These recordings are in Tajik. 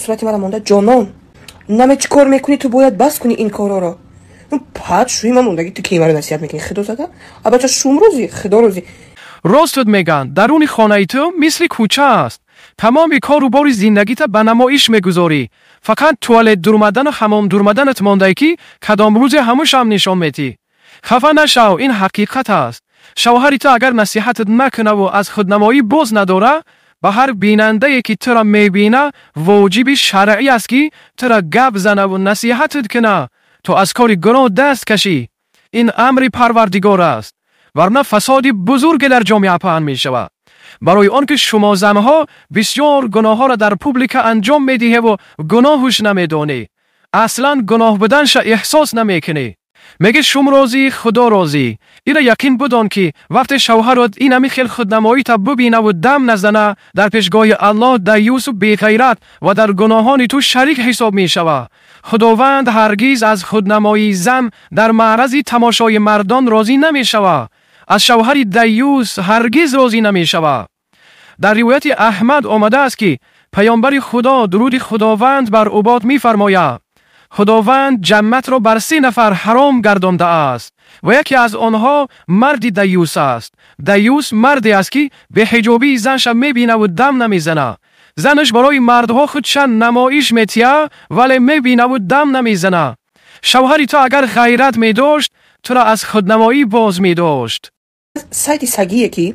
Сурати мара монда: «Ҷонон, наме чӣ кор мекунӣ? Ту бояд бас кунӣ ин корҳоро». Пад шӯи ма мондаги: «Ту ки маро насиҳат мекунӣ? Худо зада, а бача шум рӯзи худо рӯзи». Ростут мегӯянд, даруни хонаи ту мисли кӯча аст. Тамоми кору бори зиндагита ба намоиш мегузорӣ. Фақат туалет дурмадану ҳамом дурмаданат мондае, ки кадом рӯзе ҳамушам нишон метӣ. Хафа нашав, ин ҳақиқат аст. Шавҳари ту агар насиҳатат накунаву аз худнамоӣ боз надора, ба ҳар бинандае, ки туро мебина, воҷиби шаръӣ аст, ки туро гап занаву насиҳатат куна, то аз кори гуноҳ даст кашӣ. Ин амри Парвардигор аст, варна фасоди бузурге дар ҷомеа паҳн мешавад, барои он ки шумо занҳо бисёр гуноҳҳоро дар публика анҷом медиҳеву гуноҳуш намедонӣ, аслан гуноҳ буданша эҳсос намекунӣ. Меги шум розӣ, Худо розӣ. Ира яқин будон, ки вақте шавҳарот инами хел худнамоита бубинаву дам назана, дар пешгоҳи Аллоҳ даюсу беғайрат ва дар гуноҳони ту шарик ҳисоб мешавад. Худованд ҳаргиз аз худнамоии зан дар маърази тамошои мардон розӣ намешавад. Аз шавҳари даюс ҳаргиз розӣ намешавад. Дар ривояти Аҳмад омадааст, ки Паёмбари Худо, дуруди Худованд бар ӯ бод, мефармояд: «Худованд ҷаннатро бар се нафар ҳаром гардондааст ва яке аз онҳо марди даюс аст». Даюс марде аст, ки беҳиҷобии занша мебинаву дам намезана. Занаш барои мардҳо худша намоиш метия, вале мебинаву дам намезана. Шавҳари ту агар ғайрат медошт, туро аз худнамоӣ боз медошт. Сайти сагие, ки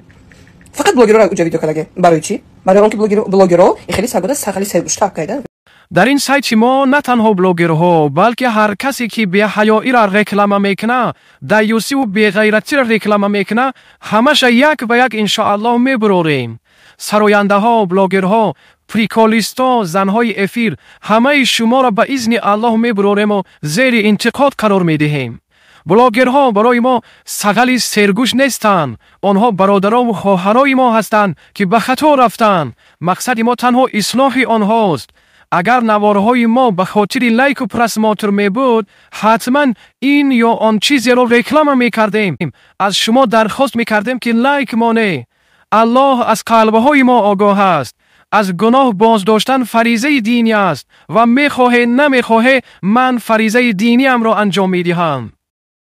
фақат блогерро уҷа видео кардаге. Барои чӣ? Барои он ки блогерро хеле сагода сағали сегӯшта кайда. Дар ин сайти мо на танҳо блогерҳо, балки ҳар касе, ки беҳаёиро реклама мекуна, даюсиву беғайратиро реклама мекуна, ҳамаша як ба як, иншоаллоҳ, мебурорем. Сарояндаҳо, блогерҳо, приколистҳо, занҳои эфир, ҳамаи шуморо ба изни Аллоҳ мебурорему зери интиқод қарор медиҳем. Блогерҳо барои мо сағали сергӯш нестанд. Онҳо бародарову хоҳарои мо ҳастанд, ки ба хато рафтанд. Мақсади мо танҳо ислоҳи онҳост. Агар наворҳои мо ба хотири лайку просмотр мебуд, ҳатман ин ё он чизеро реклама мекардем, аз шумо дархост мекардем, ки лайк моне. Аллоҳ аз қалбҳои мо огоҳ аст. Аз гуноҳ боздоштан фаризаи динӣ аст ва мехоҳе, намехоҳе, ман фаризаи диниамро анҷом медиҳам.